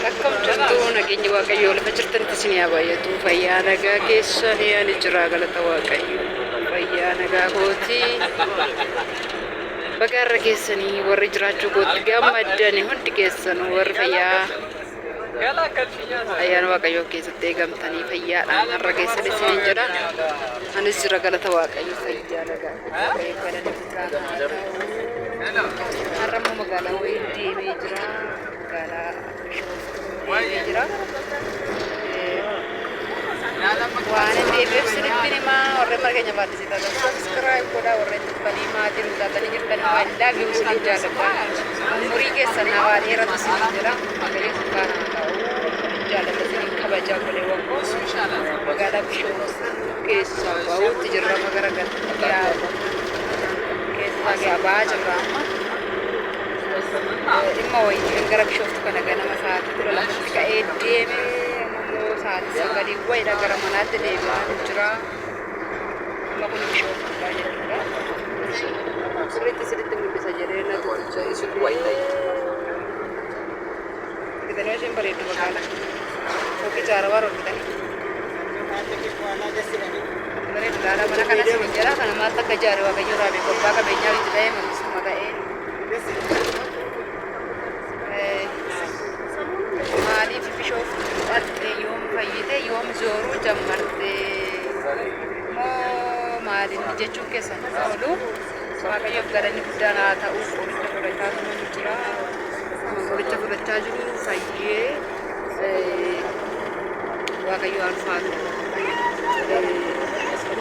Akkam jirtu? Nageenyi Waaqayyoo lafa jirtanitti isin haa baay'atu. Fayyaa nagaa keessanii? Ani jira, galata Waaqayyoo. Fayyaa nagaa kooti. Baga irra keessanii warri jiraachuu kootti gammaddani hundi keessanuu, warri fayyaa ayyaana Waaqayyoo keessatti eegamtanii fayyaadhaan har'a keessan isiniin jedha. Anis jira, galata Waaqayyoo, fayyaa nagaa. Waaqayyo galanni guddaan haa ta'u. Har'a immoo magaalaa wayii deemee jira. Magaalaa Bishooftuu deemee jira. Waan hin deebi'eef isinitti himaa. Warreen mana keenya faaddisii taatan subscribe godhaa. Warreen tuffanii maatii nu taatanii jirtan immoo I love you, isinin jaalladha. Umurii keessan na waa dheeratu isinin jedha. Waaqayyo isin faana haa ta'u. Isinin jaalladha, isinin kabaja, obboleewwan koo. Magaalaa Bishooftuu keessaa bahuutti jirra, amma gara galyaa keessaa ba'aa jirra amma. Dhimma wayii gara Bishooftuu kana ganama sa'aatii 12tti ka'ee deeme, immoo sa'aatii 9 wayiidha gara manaatti deebi'aa jira. Amma kun Bishooftuudha jechuudha. Sirriitti sirriitti mul'isa jedhee natu argitanii isheen bareeddu magaalaa. Fooqii jaarawaa argitanii. Bareedu, ilaalaa mana kana isin jedha. Kana maaltu akka ijaare Waaqayyo irraa beeku. Abbaa qabeenyaa itti ta'ee mangistuma ta'ee. Maaliif Bishooftuu dhaqxe? Yoom fayyite? Yoom zooruu jammarte? Moo maalinni jechuun keessan oolu. Waaqayyoof galanni guddaan haa ta'u. Qoricha fudhachaa turan jira. Qoricha fudhachaa jiru fayyee, Waaqayyo ulfaatu.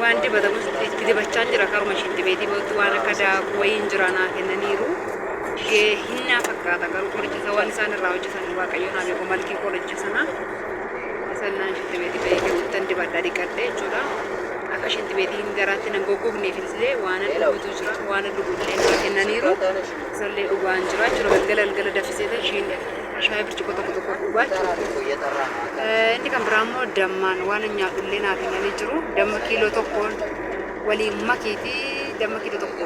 Waan dibatamus itti dibachaa jira. Karuma shintibeetii bootti waan akka daakuu wayiin jira, naa kennaniiru. Hinnaa fakkaata garuu qoricha isa waan isaan irraa hojjetan Waaqayyo naa beeku, malkii qoricha sana. Isannaan shintibeetii bahee keewwattan dibadha, dhiqadhe jechuudha. Akka shintibeetiin garaatti nan goggogneef illee waan dhugutu jira. Waan dhugu illee naa kennaniiru. Isallee dhugaan jira jechuudha. Galgala galgala daffisee ta'e ishiin shaayii birciqoo tokko tokko dhugaa jechuudha. Inni kan biraa immoo dammaan waan nyaadhu illee naa kennanii jiru. Damma kiiloo tokkoon waliin makiitii damma kiiloo tokko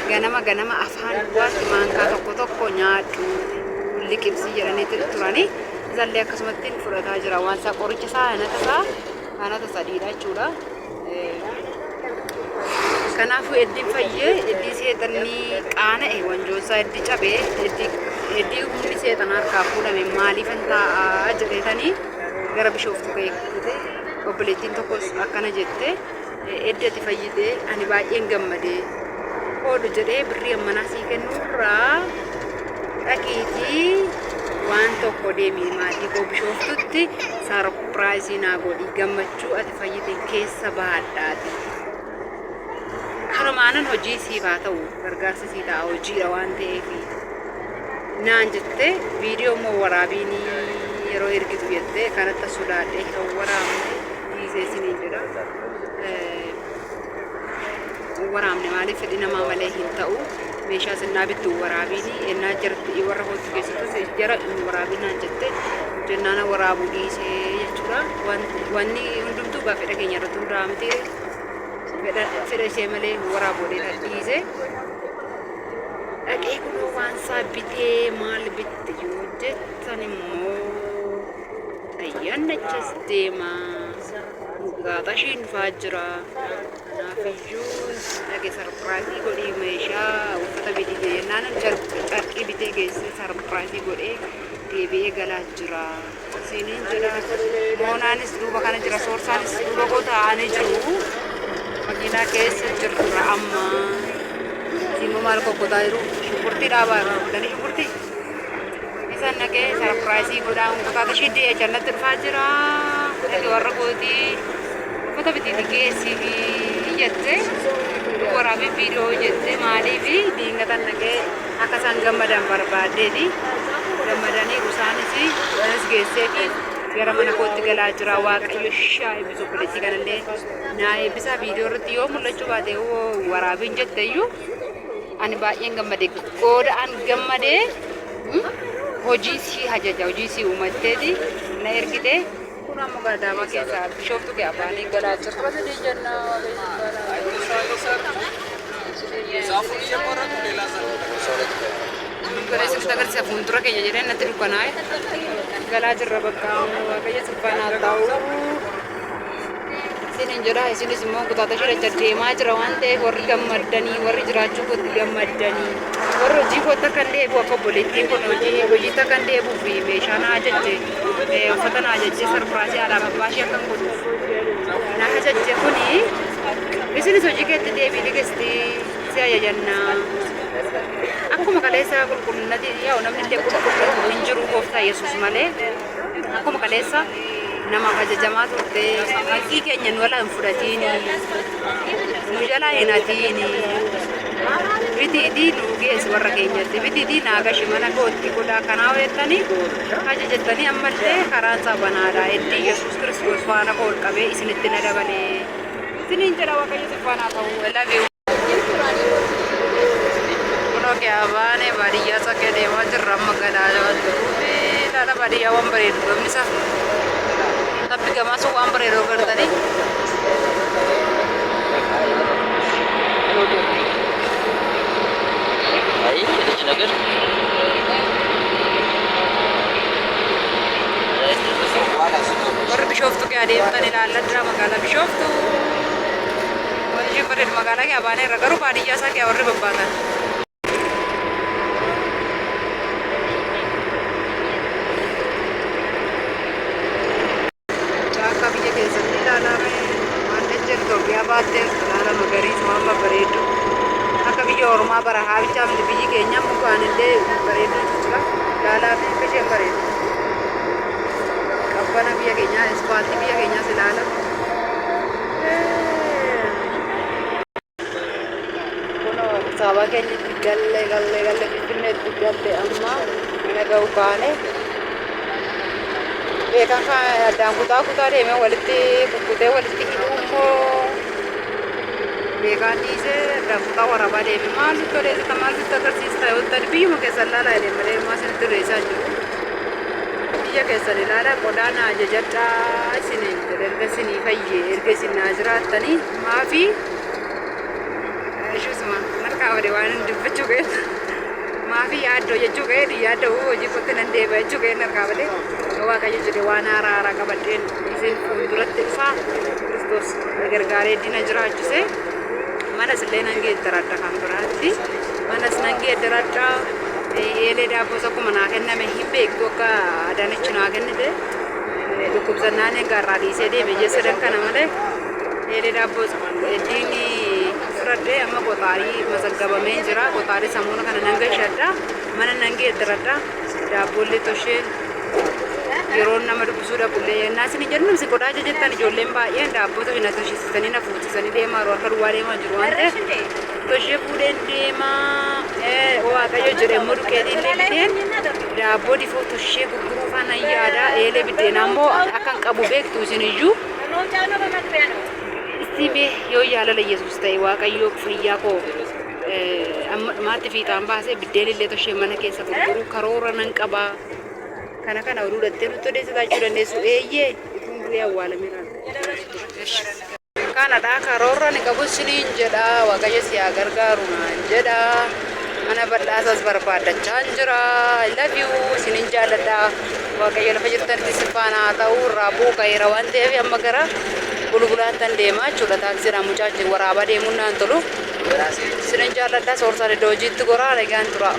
ganama ganama afaan duwwaatti maankaa tokko tokko nyaadhu, liqimsii jedhanii turanii. Isallee akkasumatti fudhataa jira. Waan isaa, qoricha isaa anata isaa anata sadiidha jechuudha. Kanaafuu eddiin fayyee, eddii seexanni qaana'e, wanjoonsaa eddi cabee, eddii humni seexanaa harkaa fuudhame, maaliifan taa'aa jedheetanii gara Bishooftuu ka'ee kute. Obboleettiin tokkos akkana jette: "Eddi ati fayyite ani baay'een gammadee oolu jedhee birrii ammanaa sii kennuurraa dhaqiitii waan tokko deemii maatii koo Bishooftutti surprise naa godhi, gammachuu ati fayyite keessa baadhaati. Kanumaanan hojii siif haa ta'u, gargaarsa sii ta'a, hojiidha waan ta'eef" naan jette. Viidiyoo immoo waraabiinii yeroo ergitu jette. Kanatti sodaadhee kan waraabne dhiisee isiniin jedha. Waraabne maaliif? Fedhi namaa malee hin ta'u. Meeshaa sinnaa bittu waraabiini ennaa jaratti warra hootti geessitus jara hin waraabiin naan jette jennaana waraabuu dhiisee jechuudha. Wanni hundumtuu gaa fedha keenya irratti hundaa'a miti. Fedha ishee malee hin waraabu jedhee dhiise. Dhaqee kunoo waan isaa bitee. Maal bitte yoo jettan immoo ayyaanni achas deema. Muqxaaxashiin dhufaa jira. Kanaafiyyuu dhaqee surprise godhii meeshaa uffata bitee jennaan carqii bitee geessee surprise godhee deebi'ee galaa jira. Siiniin jedha. Moonaanis duuba kana jira. Soorsaanis duuba koo taa'anii jiru. Makiinaa keessa jirra amma. Isin maal kokkotaa jiru? Shunkurtii dhaabaa jiru. Shunkurtii. Isaan dhaqee surprise godhaa konkolaataa ishee dee'ee dhufaa jira. Dhaqee warra kootii uffata bitiiti geessii fi jette, waraabee viidiyoo jette. Maaliif? Diingatan dhaqee akka isaan gammadan barbaaddeeti. Gammadanii isaanis anis geessee fi gara mana kootti galaa jira. Waaqayyo shaa eebbisu, obboleettii kanallee naa eebbisaa. Viidiyoo irratti yoo mul'achuu baate, waraabiin jette iyyuu ani baay'een gammade. Qooda an gammadee hojii sii hajaja, hojii sii uumatteeti na ergite. Kun ammoo Adaamaa keessaa Bishooftuu kee afaanii galaa jirra sidii jenna. ዛፉን እየቆረጡ ሌላ ዛፍ። Godhee isinitti agarsiisa fuuldura keenya jedhee natti dukkanaa'e. Galaa jirra bakka Waaqayyo si faana haa ta'u. Isinin jedha, isinis immoo kutaata shiracha deemaa jira waan ta'eef, warri gammaddanii, warri jiraachuu kootti gammaddanii, warri hojii kootti akka hin deebi'u, akka obboleettiin kun hojii hojiitti akka hin deebi'uu fi meeshaa na ajajje, uffata na ajajje, surprise haadhaaf abbaa ishee akka hin godhuuf na ajajje kuni, isinis hojii keetti deebii dhigeesti si ajajannaa. Akkuma kaleessa qulqullinati yaa'u, namni illee qulqulluu hin jiru Gooftaa Yesuus malee. Akkuma kaleessa namaaf ajajamaa turte, haqqii keenya nu jalaa hin fudhatiini, nu jalaa hin hatiini, bitiitii nu geessi warra keenyatti, bitiitii naa gashi mana kootti godhaa kanaa jettanii ajajattanii, ammallee karaan isaa banaadha. Itti Yesuus Kiristoos faana koo ol qabee isinitti na dabalee isiniin jedha. Waaqayyo si faana haa ta'u. I love you. Kunoo baanee baadiyyaa sakkee deemaa jirra, amma galaa jiru. Ilaala, baadiyyaa waan bareedu gamni isaa. Tabbi gamaa sun waan bareedu agartanii. አይ የልጅ ነገር Warri Bishooftuu kee adeemtan ilaalladhaa, magaalaa Bishooftuu. Wanti isheen bareedu magaalaa kee baanee irra garuu baadiyyaa isaa kee warri babbaatan. Caakkaa biyya keessatti ilaalame waan dacheen Itoophiyaa baattee ilaala, magariisa waan babbareeddu. Akka biyya Oromaa barahaa bichaa miti, biyyi keenya mukaan illee bareedduutu jira. Ilaalaa fi akka isheen bareeddu. Qabbana biyya keenyaa, ispaaltii biyya keenyaas ilaala. Kunoo Addis Ababaa keenyatti galle, galle, galle, Finfinneetti galle, amma mana ga'u kaane. Beekan addaan kutaa kutaa deemee walitti kukkutee walitti hidhuu immoo beekaan dhiisee addaan kutaa waraabaa deeme. Maal nutti odeessita, maal nutti agarsiista yoo ta'an, biyyuma keessan ilaalaa jedhee malee maal isinitti odeessaa jiru. Biyya keessan ilaala, qodaa naa ajajadhaa isiniin jedhe. Erga isinii fayyee, erga isin naa jiraattanii, maafi ishuusuma narkaa bade waan hin dubbachuu ga'e, maafi yaaddoo jechuu ga'e, yaaddoo hojii kootti nan deebi'a jechuu ga'e narkaa bade. Waaqayyo jedhe waan haaraa haaraa qabadheen isin fuulduratti dhufaa. Kiristoos gargaaree dina jiraachise, manas illee nan geeddaradha, kan biraatti manas nan geeddaradha. Eelee daabboos akkuma naa kenname hin beektu, akka Adaanichi naa kennite. Dhukkubsannaan egaa dhiisee deeme ji'a sadan kana malee, eelee daabboos heddiin fudhadhee, amma qoxaarii mazaggabamee jira. Qoxaarii samuuna kana nan gashadha, mana nan geeddaradha, daabboollee toshee yeroo nama dubbisuu dhaqullee yennaa isin jedhu isin qodaa jettan, ijoolleen baay'een daabboo toshee na tosheessisanii na fuuchisanii deemaa jiru, harka duwwaa deemaa jiru waan ta'eef toshee fuudheen deemaa. Waaqayyo jedhe immoo duqeetii illee biteen daabboo difoo toshee gurguruu faana yaada. Eelee biddeenaa immoo akka hin qabu beektu isin iyyuu. Isti mee yoo jaalala Yesuus ta'e, Waaqayyo fayyaa koo amma dhumaatti fiixaan baasee, biddeen illee toshee mana keessa gurguruu karoora nan qabaa. Kana kana oduu dhattee nutti odeessitaa jechuu dandeessu. Eeyyee, ituun du'ee awwaalameera. Kanadha karoorra ni qabu isiniin jedha. Waaqayyo si haa gargaaru naan jedha. Mana bal'aasaas barbaaddachaa jira. I love you, isiniin jaalladha. Waaqayyo lafa jirtanitti si faana haa ta'u. Irraa bu'u ka'eera waan ta'eef, amma gara bulbulaattan deemaa jechuudha. Taaksiidhaan mucaa waraabaa deemuun naan tolu. Isiniin jaalladha. Soorsaan iddoo hojiitti goraa, nagaan tura.